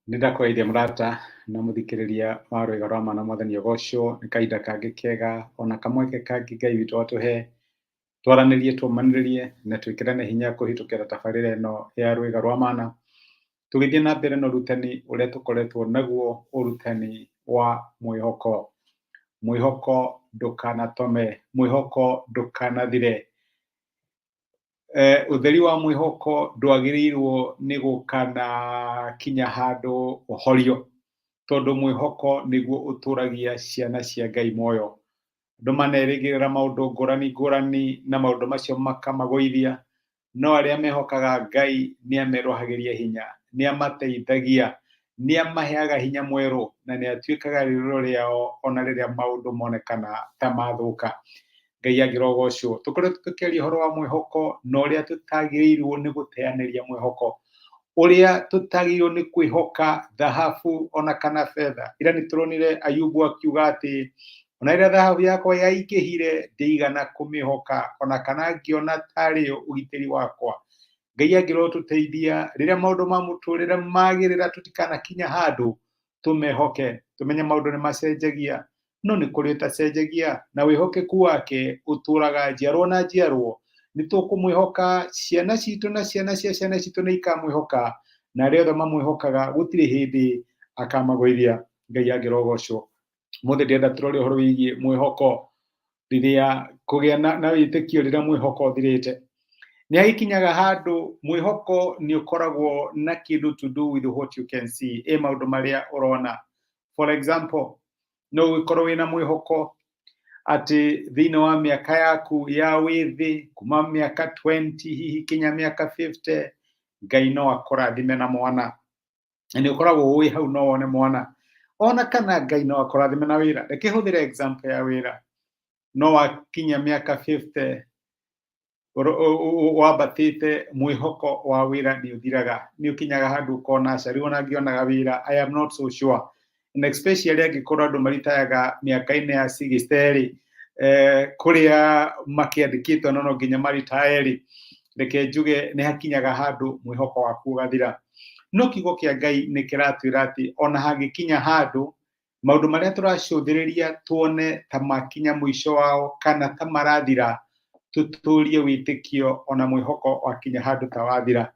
Nĩ ndakũgeithia mũrata na mũthikĩrĩria wa rwĩga rwa ma na mwathani ũgocwo nĩ kahinda kangĩ kega ona kamweke kangĩ Ngai witũ atũhe twaranĩrie tũmanĩrĩrie na twĩkĩrane hinya kũhĩtũkĩra tabarĩra ĩno ya rwĩga rwa mana tũgĩthiĩ na mbere na ũrutani ũrĩa tũkoretwo naguo ũrutani wa mwĩhoko. Mwĩhoko ndũkanatome, mwĩhoko ndũkanathire. Ũtheri wa mwĩhoko ndwagĩrĩirwo nĩ gũkanakinya handũ ũhorio, tondũ mwĩhoko nĩguo ũtũragia ciana cia Ngai muoyo. Andũ manerĩgĩrĩra maũndũ ngũrani ngũrani na maũndũ macio makamagũithia, no arĩa mehokaga Ngai nĩ amerohagĩria hinya, nĩ amateithagia, nĩ amaheaga hinya mwerũ na nĩ atuĩkaga rĩũrĩro rĩao ona rĩrĩa maũndũ monekana ta mathũka. Ngai angĩrogocwo. Tũkoretwo tũkĩaria ũhoro wa mwĩhoko na ũrĩa tũtagĩrĩirwo nĩ gũteanĩria mwĩhoko, ũrĩa tũtagĩrĩirwo nĩ kwĩhoka thahabu ona kana betha. Ira nĩ tũronire Ayubu akiuga atĩ ona rĩrĩa thahabu yakwa yaingĩhire ndiigana kũmĩhoka ona kana ngĩona tarĩyo ũgitĩri wakwa. Ngai angĩrotũteithia rĩrĩa maũndũ ma mũtũrĩre magĩrĩra tũtikanakinya handũ tũmehoke, tũmenye maũndũ nĩ macenjagia, no nĩ kũrĩ ũtacenjagia na wĩhokeku wake ũtũraga njiarwo na njiarwo. Nĩ tũkũmwĩhoka, ciana citũ na ciana cia ciana citũ nĩ ikamwĩhoka, na arĩa othe mamwĩhokaga gũtirĩ hĩndĩ akamagũithia. Ngai angĩrogocwo. Ũmũthĩ ndĩrenda tũrore ũhoro wĩgiĩ mwĩhoko, rĩrĩa kũgĩa na wĩtĩkio rĩrĩa mwĩhoko ũthirĩte. Nĩ hagĩkinyaga handũ mwĩhoko nĩ ũkoragwo na kĩndũ to do with what you can see, ĩ maũndũ marĩa ũrona. For example, no ũgĩkorwo wĩna mwĩhoko atĩ thĩinĩ wa mĩaka yaku ya wĩthĩ kuma mĩaka 20 hihi kinya mĩaka 50 Ngai no akũrathime na mwana, na nĩ ũkoragwo ũĩ hau no wone mwana, ona kana Ngai no akũrathime na wĩra. Reke hũthĩre example ya wĩra. No wakinya mĩaka 50 wambatĩte, mwĩhoko wa wĩra nĩ ũthiraga, nĩ ũkinyaga handũ ũkona aca, rĩu ona ngĩonaga wĩra I am not so sure, and especially angĩkorwo andũ maritayaga mĩaka-inĩ ya 60 rĩ, kũrĩa makĩandĩkĩtwo no nginya maritae rĩ, reke njuge nĩ hakinyaga handũ mwĩhoko waku ũgathira. No kiugo kĩa Ngai nĩ kĩratwĩra atĩ ona hangĩkinya handũ maũndũ marĩa tũracũthĩrĩria tuone ta makinya mũico wao kana ta marathira, tũtũrie wĩtĩkio ona mwĩhoko wakinya handũ ta wathira.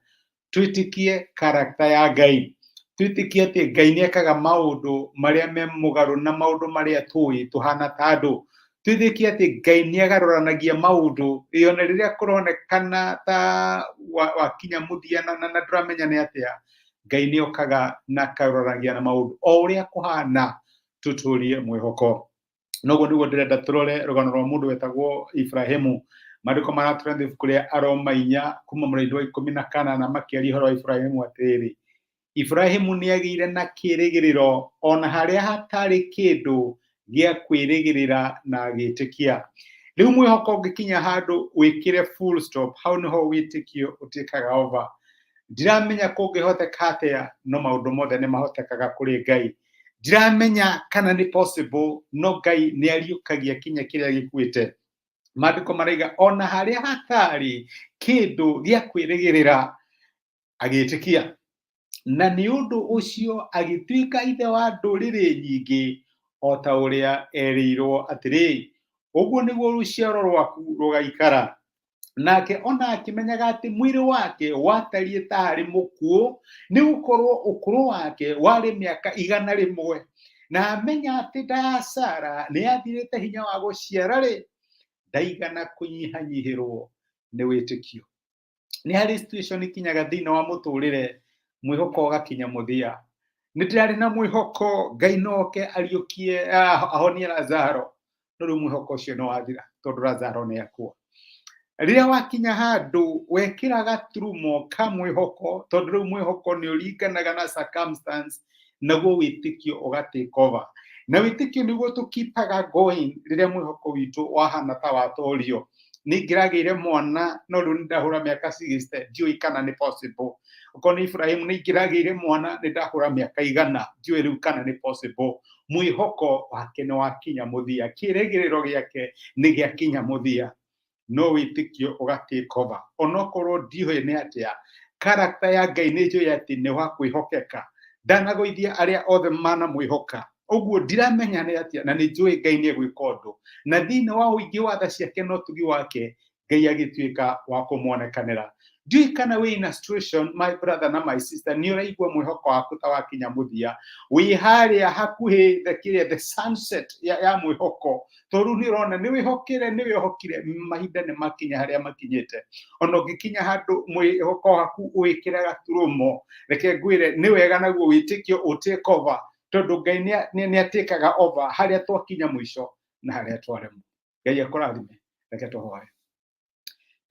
Twĩtĩkie character ya Ngai, twĩtĩkie atĩ Ngai nĩ ekaga maũndũ marĩa me mũgarũ na maũndũ marĩa tũĩ tũhana ta andũ. Twĩtĩkie atĩ Ngai nĩ agarũranagia maũndũ ona rĩrĩa kũronekana ta wakinya mũthia na ndũramenya nĩ atĩa, Ngai nĩ okaga na akarũranagia na maũndũ o ũrĩa kũhana, tũtũrie mwĩhoko. Noguo nĩguo ndĩrenda tũrore rũgano rwa mũndũ wetagwo Ibrahimu. Maandĩko maratũra ibuku rĩa Aroma 4 kuma mũraini wa 14 makĩaria ũhoro wa Ibrahimu atĩrĩrĩ, Ibrahimu nĩ agĩire na kĩĩrĩgĩrĩro ona harĩa hatarĩ kĩndũ gĩa kwĩrĩgĩrĩra na agĩtĩkia. Rĩu mwĩhoko ũngĩkinya handũ wĩkĩre full stop, hau nĩho wĩtĩkio ũtĩkaga over. Ndiramenya kũngĩhoteka atĩa, no maũndũ mothe nĩ mahotekaga kũrĩ Ngai. Ndiramenya kana nĩ possible, no Ngai nĩ ariũkagia kinya kĩrĩa gĩkuĩte. Maandĩko maraiga ona harĩa hatarĩ kĩndũ gĩa kwĩrĩgĩrĩra agĩtĩkia, na nĩ ũndũ ũcio agĩtuĩka ithe wa ndũrĩrĩ nyingĩ, o ta ũrĩa erĩirwo atĩrĩ, ũguo nĩguo rũciaro rwaku rũgaikara. Nake ona akĩmenyaga atĩ mwĩrĩ wake watariĩ ta arĩ mũkuũ, nĩ gũkorwo ũkũrũ wake warĩ mĩaka 100, na amenya atĩ nda ya Sara nĩ yathirĩte hinya wa gũciara rĩ, ndaigana kũnyihanyihĩrwo nĩ wĩtĩkio. Nĩ harĩ situation ikinyaga thĩinĩ wa mũtũrĩre mwĩhoko ũgakinya mũthia. Nĩ ndĩrarĩ na mwĩhoko Ngai no oke ariũkie, ahonie Lazaro, no rĩu mwĩhoko ũcio nĩ wathira tondũ Lazaro nĩ akua. Rĩrĩa wakinya handũ wekĩra gaturumo ka mwĩhoko, tondũ rĩu mwĩhoko nĩ ũringanaga na circumstance, naguo wĩtĩkio ũga take over. Na wĩtĩkio nĩguo tũkipaga going rĩrĩa mwĩhoko witũ wahana ta watorio. Nĩ ingĩragĩire mwana no rĩu nĩ ndahũra mĩaka 60, ndiũĩ kana nĩ possible. Okorwo nĩ Ibrahimu, nĩ ingĩragĩire mwana, nĩ ndahũra mĩaka 100, ndiũĩ rĩu kana nĩ possible. Mwĩhoko wake nĩ wakinya mũthia, kĩĩrĩgĩrĩro gĩake nĩ gĩakinya mũthia, no wĩtĩkio ũga take over. Onokorwo ndiũĩ nĩ atĩa, character ya Ngai nĩ njũĩ atĩ nĩ wa kwĩhokeka. Ndanagũithia arĩa othe manamwĩhoka. Ũguo ndiramenya nĩ atĩa, na nĩ njũĩ Ngai nĩ egwĩka ũndũ. Na thĩinĩ wa ũingĩ wa tha ciake na ũtugi wake, Ngai agĩtuĩka wa kũmuonekanĩra. Ndiũĩ kana wĩ in a situation, my brother na my sister, nĩ ũraigua mwĩhoko waku ta wakinya mũthia. Wĩ harĩa hakuhĩ the kĩrĩa the sunset ya mwĩhoko. Tondũ rĩu nĩ ũrona nĩ wĩhokire, nĩ wĩhokire, mahinda nĩ makinya harĩa makinyĩte. Ona ũngĩkinya handũ mwĩhoko waku wĩkĩre gaturumo, reke ngwĩre nĩ wega naguo wĩtĩkio ũ take over, tondũ Ngai nĩ atĩkaga over harĩa twakinya mũico na harĩa twaremwo. Ngai akũrathime. Reke tũhoe.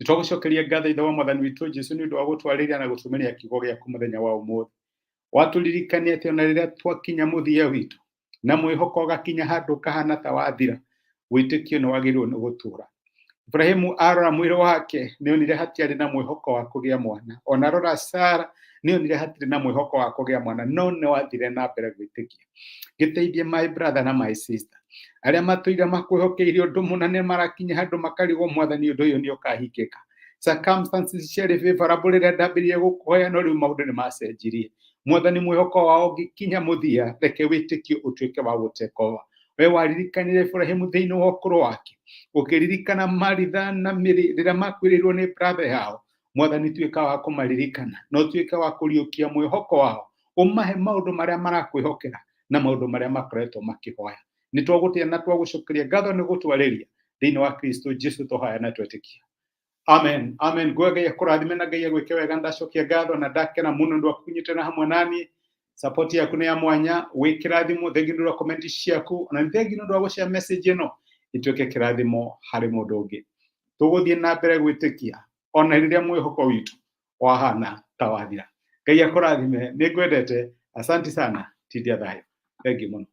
Nĩ twagũcokeria ngatho Ithe wa Mwathani witũ Jesu nĩ ũndũ wa gũtwarĩria na gũtũmĩria kiugo gĩaku mũthenya wa ũmũthĩ. Watũririkania atĩ ona rĩrĩa twakinya mũthia witũ na mwĩhoko ũgakinya handũ ũkahana ta wathira, wĩtĩkio nĩ wagĩrĩirwo nĩ gũtũũra. Ibrahimu arora mwĩrĩ wake nĩ onire hatiarĩ na mwĩhoko wa kũgĩa mwana. Ona arora Sara nĩ onire hatirĩ na mwĩhoko wa kũgĩa mwana, no nĩ wathire na mbere gwĩtĩkia. Gĩteithie my brother na my sister arĩa matũire makwĩhokeire ũndũ mũna nĩ marakinya handũ makarigwo Mwathani ũndũ ũyũ nĩ ũkahingĩka. Circumstances ciarĩ favorable rĩrĩa ndambĩrĩirie gũkũhoya, no rĩu maũndũ nĩ macenjirie. Mwathani mwĩhoko wao ũngĩkinya mũthia, reke wĩtĩkio ũtuĩke wa gũ take over. We waririkanire Ibrahimu thĩinĩ wa ũkũrũ wake, ũkĩririkana Maritha na Mary rĩrĩa makuĩrĩirwo nĩ brother yao. Mwathani tuĩka wa kũmaririkana na ũtuĩke wa kũriũkia mwĩhoko wao, ũmahe maũndũ marĩa marakwĩhokera na maũndũ marĩa makoretwo makĩhoya. Nĩ twagũtĩa na twagũcokeria ngatho nĩ gũtwarĩria thĩinĩ wa Kristo Jesu tũhoya na twetĩkia. Amen. Amen. Ngwe Ngai akũrathime na Ngai agwĩke wega. Ndacokia ngatho na ndakena mũno nĩ ũndũ wa kũnyitana hamwe naniĩ. Support yaku nĩ ya mwanya, wĩ kĩrathimo. Thengi nĩ ũndũ wa comment ciaku, na nĩ thengi nĩ ũndũ wa gũshare message ĩno ituĩke kĩrathimo harĩ mũndũ ũngĩ. Tũgũthiĩ na mbere gwĩtĩkia ona rĩrĩa mwĩhoko witũ wahana ta wathira. Ngai akũrathime, nĩ ngwendete. Asanti sana, tindia thayũ. Thengi mũno.